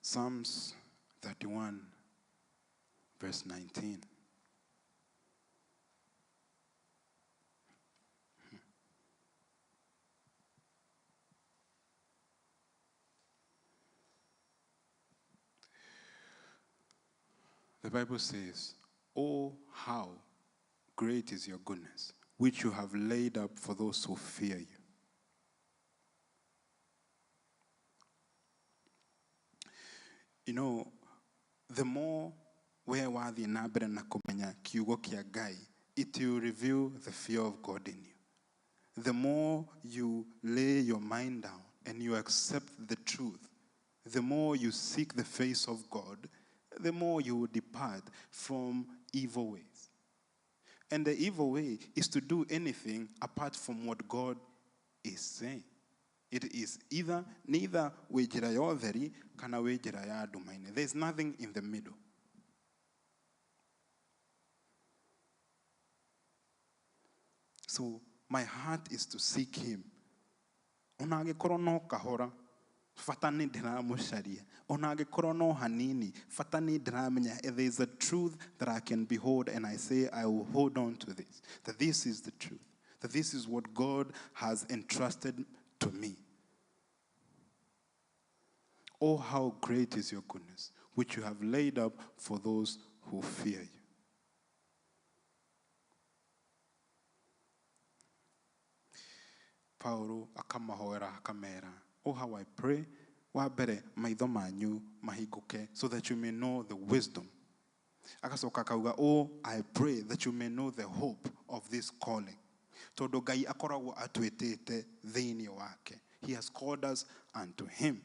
Psalms 31, verse 19. The Bible says, oh, how great is your goodness, which you have laid up for those who fear you. You know, the more we wathiĩ na mbere na kũmenya kiugo kĩa Ngai, it will reveal the fear of God in you. The more you lay your mind down and you accept the truth, the more you seek the face of God, the more you will depart from evil ways. And the evil way is to do anything apart from what God is saying. It is either neither wĩ njĩra ya ũtheri kana wĩ njĩra ya nduma-inĩ. There is nothing in the middle. So my heart is to seek him. Ona angĩkorwo no kahora, bata nĩ ndĩramũcaria. Ona angĩkorwo no hanini, bata nĩ ndĩramenya there is a truth that I can behold, and I say I will hold on to this. That this is the truth. That this is what God has entrusted to me. Oh, how great is your goodness, which you have laid up for those who fear you. Paulo akamahoera akamera, oh, how I pray, wa mbere maitho manyu mahingũke, so that you may know the wisdom. Agacoka akauga, oh, I pray that you may know the hope of this calling. Tondũ Ngai akoragwo atwĩtĩte thĩinĩ wake. He has called us unto him.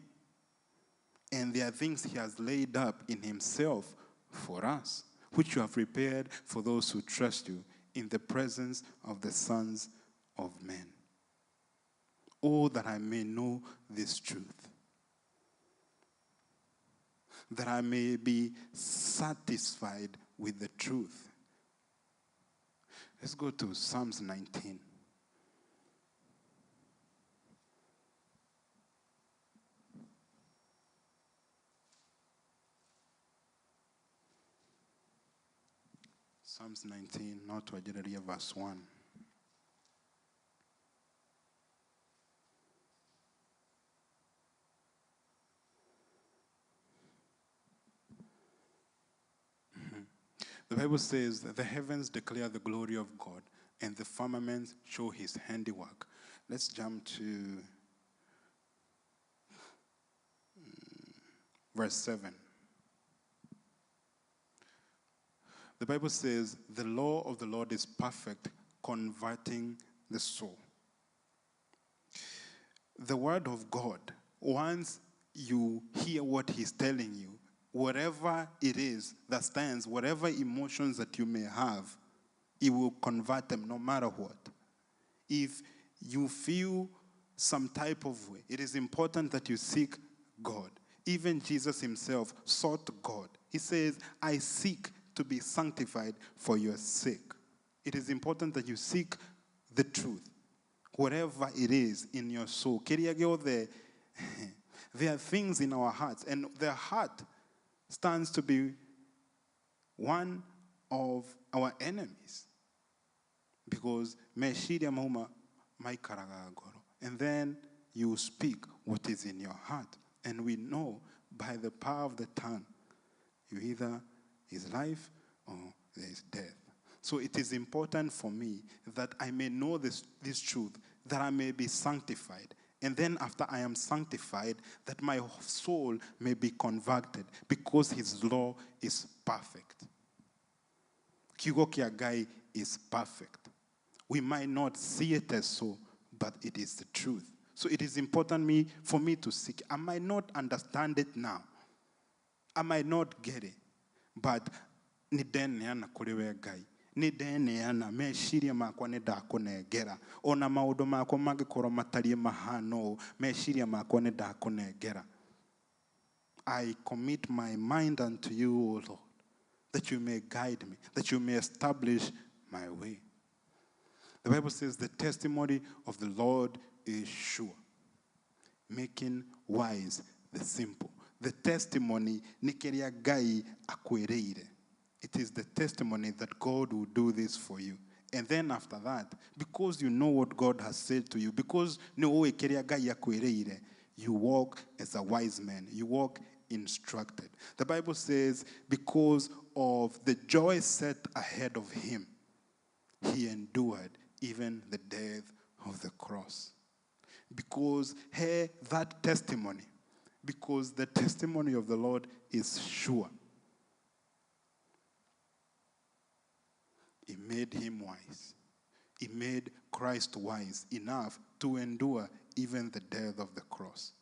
And there are things he has laid up in himself for us, which you have prepared for those who trust you in the presence of the sons of men. Oh, that I may know this truth, that I may be satisfied with the truth. Let's go to Psalms 19. Psalms 19, not to verse 1. The Bible says that the heavens declare the glory of God, and the firmaments show his handiwork. Let's jump to verse 7. The Bible says, the law of the Lord is perfect, converting the soul. The word of God, once you hear what he's telling you, whatever it is that stands, whatever emotions that you may have, it will convert them no matter what. If you feel some type of way, it is important that you seek God. Even Jesus himself sought God. He says, I seek to be sanctified for your sake. It is important that you seek the truth, whatever it is in your soul. There are things in our hearts, and the heart stands to be one of our enemies. Because meciria mauma maikaraga ngoro. And then you speak what is in your heart. And we know by the power of the tongue, you either is life or there is death. So it is important for me that I may know this truth, that I may be sanctified. And then after I am sanctified, that my soul may be converted, because his law is perfect. Kiugo kĩa Ngai is perfect. We might not see it as so, but it is the truth. So it is important for me to seek. I might not understand it now. I might not get it. But nĩ ndeneana kũrĩ we Ngai. Nĩ ndeneana meciria makwa nĩ ndakũnengera. Ona maũndũ makwa mangĩkorwo matariĩ mahana ũũ, meciria makwa nĩ ndakũnengera. I commit my mind unto you, O Lord, that you may guide me, that you may establish my way. The Bible says the testimony of the Lord is sure, making wise the simple. The testimony nĩ kĩrĩa Ngai akwĩrĩire. It is the testimony that God will do this for you. And then after that, because you know what God has said to you, because nĩ ũĩ kĩrĩa Ngai akwĩrĩire, you walk as a wise man. You walk instructed. The Bible says, because of the joy set ahead of him, he endured even the death of the cross. Because here, that testimony, because the testimony of the Lord is sure. It made him wise. It made Christ wise enough to endure even the death of the cross.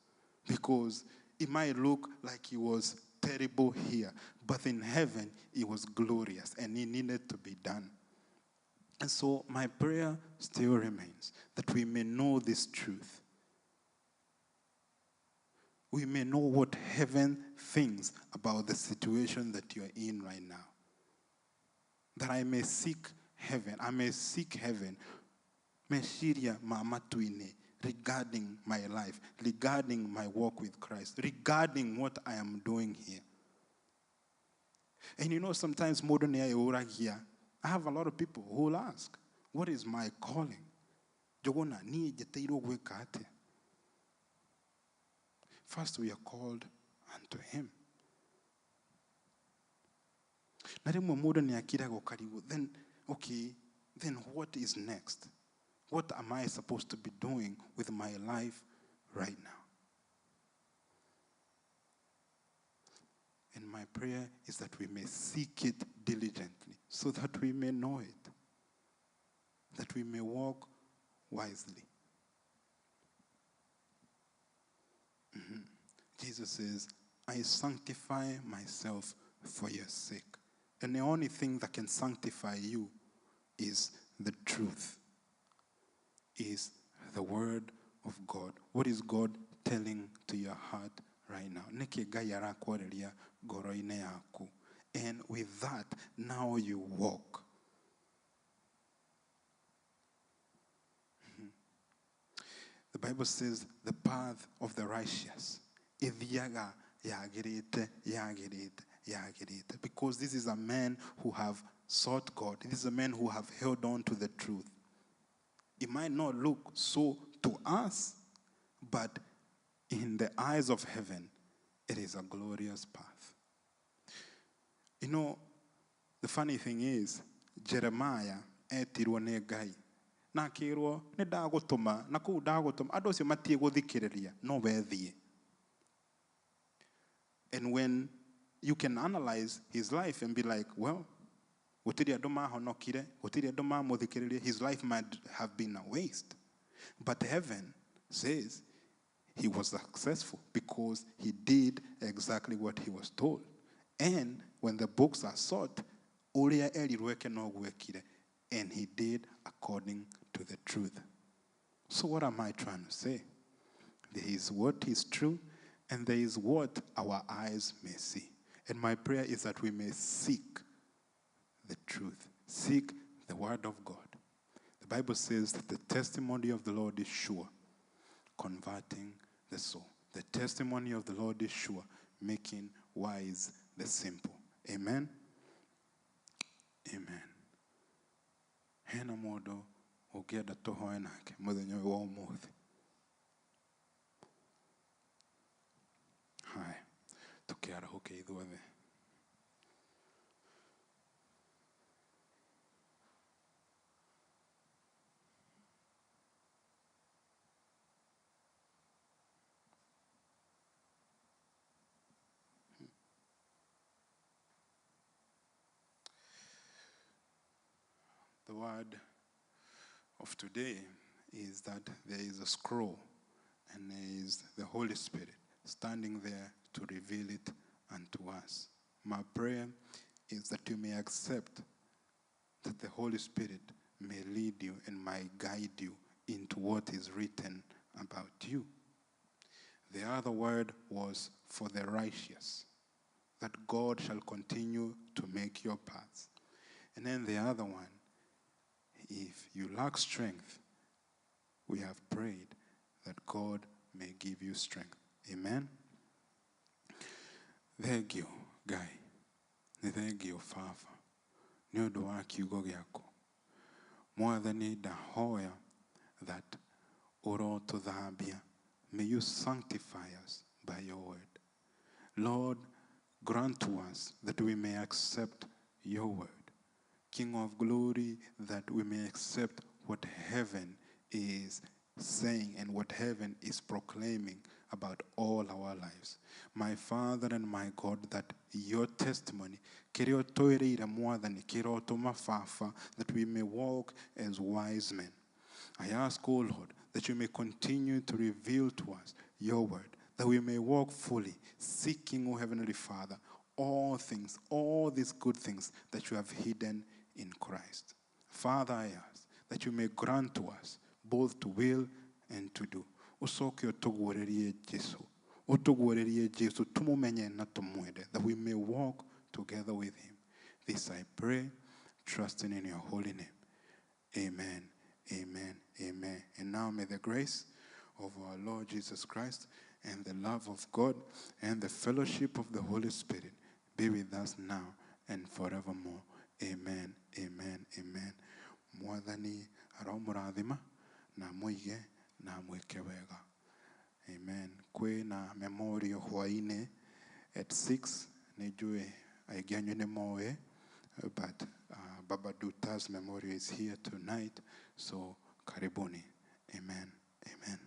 Because it might look like he was terrible here, but in heaven, it was glorious and it needed to be done. And so my prayer still remains that we may know this truth. We may know what heaven thinks about the situation that you are in right now. That I may seek heaven. I may seek heaven. Meciria ma matu-inĩ regarding my life, regarding my walk with Christ, regarding what I am doing here. And you know, sometimes modern here, I have a lot of people who will ask, what is my calling? Jogona, niĩ njeteirwo gwĩka atĩa? First, we are called unto him. Na rĩmwe mũndũ nĩ akiraga ũkarigwo, then, okay, then what is next? What am I supposed to be doing with my life right now? And my prayer is that we may seek it diligently so that we may know it, that we may walk wisely. Mm-hmm. Jesus says, I sanctify myself for your sake. And the only thing that can sanctify you is the truth, is the word of God. What is God telling to your heart right now? Nĩkĩ Ngai arakwarĩria ngoro-inĩ yaku? And with that, now you walk. The Bible says the path of the righteous, ĩthiaga yagĩrĩte, yagĩrĩte, yagĩrĩte. Because this is a man who have sought God. This is a man who have held on to the truth. It might not look so to us, but in the eyes of heaven, it is a glorious path. You know, the funny thing is, Jeremiah etirwo nĩ Ngai. Na akĩrwo, nĩ ndagũtũma, na kũu ndagũtũma, andũ acio matie gũthikĩrĩria, no we thiĩ. And when you can analyze his life and be like, well, gũtirĩ andũ mahonokire, gũtirĩ andũ mamũthikĩrĩria, his life might have been a waste. But heaven says he was successful because he did exactly what he was told. And when the books are sought, ũrĩa erirwo eke noguo ekire, and he did according to the truth. So what am I trying to say? There is what is true, and there is what our eyes may see. And my prayer is that we may seek the truth. Seek the word of God. The Bible says that the testimony of the Lord is sure, converting the soul. The testimony of the Lord is sure, making wise the simple. Amen? Amen. Hena mũndũ ũngĩenda tũhoe nake mũthenya ũyũ wa ũmũthĩ. Haya, tũkĩarahũke ithuothe. The word of today is that there is a scroll and there is the Holy Spirit standing there to reveal it unto us. My prayer is that you may accept that the Holy Spirit may lead you and may guide you into what is written about you. The other word was for the righteous, that God shall continue to make your paths. And then the other one, if you lack strength, we have prayed that God may give you strength. Amen. Thank you, Ngai. Nĩ thengio Baba nĩ ũndũ wa kiugo gĩaku. Mwathani, ndahoya that ũrotũthambia. May you sanctify us by your word. Lord, grant to us that we may accept your word. King of glory, that we may accept what heaven is saying and what heaven is proclaiming about all our lives. My Father and my God, that your testimony, kĩrĩa ũtwĩrĩire Mwathani, kĩrotũma Baba, that we may walk as wise men. I ask, O Lord, that you may continue to reveal to us your word, that we may walk fully, seeking, O Heavenly Father, all things, all these good things that you have hidden in Christ. Father, I ask that you may grant to us both to will and to do. Ũcoke ũtũguũrĩrie Jesu, ũtũguũrĩrie Jesu, tũmũmenye na tũmwende, that we may walk together with him. This I pray, trusting in your holy name. Amen, amen, amen. And now may the grace of our Lord Jesus Christ and the love of God and the fellowship of the Holy Spirit be with us now and forevermore. Amen, amen, amen. Mwathani aromũrathima na mũige na mwĩke wega. Amen. Kwĩ na memorial hwaĩ-inĩ at 6. Nĩ njũĩ aingĩ anyu nĩ moĩ, but Baba Duta's memorial is here tonight, so karibuni. Amen, amen.